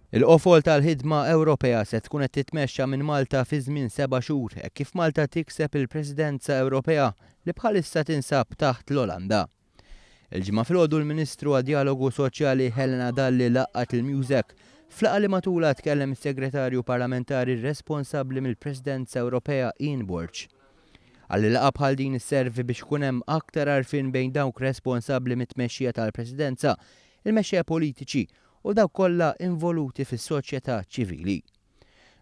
Il-qofol tal-ħidma Ewropea se tkun qed titmexxa minn Malta fi żmien seba' xhur hekk kif Malta tikseb il-Presidenza Ewropea li bħalissa tinsab taħt l-Olanda. Il-Ġimgħa filgħodu l-Ministru għad-Djalogu Soċjali Helena Dalli laqgħet il-MUSEC f'laqgħa li matulha tkellem is-Segretarju Parlamentari responsabbli mill-Presidenza Ewropea Ian Borg. Qal li laqgħa bħal din isservi biex ikun hemm aktar għarfien bejn dawk responsabbli mit-tmexxija tal-Presidenza, il-mexxejja politiċi u dawk kollha involuti fis-soċjetà ċivili.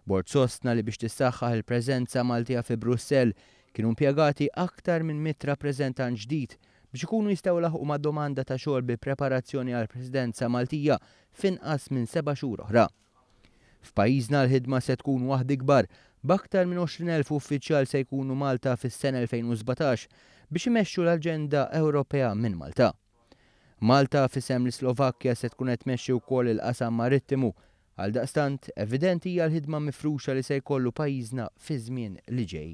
Borg sostna li biex tissaħħaħ il-preżenza Maltija fi Brussell kienu impjegati aktar minn 100 rappreżentant ġdid biex ikunu jistgħu jlaħħqu mad-domanda ta' xogħol bi preparazzjoni għall-Presidenza Maltija f'inqas minn seba' xhur oħra. F'pajjiżna l-ħidma se tkun waħda ikbar b'aktar minn 20,000 uffiċjal se jkunu Malta fis-sena 2017 biex imexxu l-aġenda Ewropea minn Malta. Malta f'isem l-Islovakkja se tkun qed tmexxi wkoll il-qasam marittimu. Għaldaqstant, evidenti hija l-ħidma mifruxa li se jkollu pajjiżna fiż-żmien li ġej.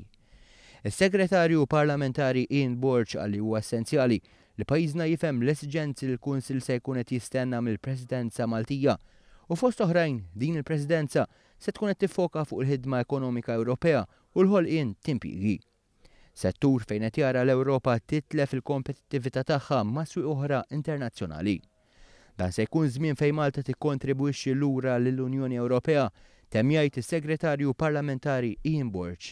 Is-Segretarju Parlamentari Ian Borg qal li huwa essenzjali li pajjiżna jifhem l-esiġenzi li l-Kunsill se jkun qed jistenna mill-Presidenza Maltija u fost oħrajn din il-Presidenza se tkun qed tiffoka fuq il-ħidma ekonomika Ewropea u l-ħolqien t'impjiegi. Settur fejn qed jara l-Ewropa titlef il-kompetittività tagħha ma' swieq oħra internazzjonali. Dan se jkun żmien fejn Malta tikkontribwixxi lura lill-Unjoni Ewropea, temm jgħid is-Segretarju Parlamentari Ian Borg.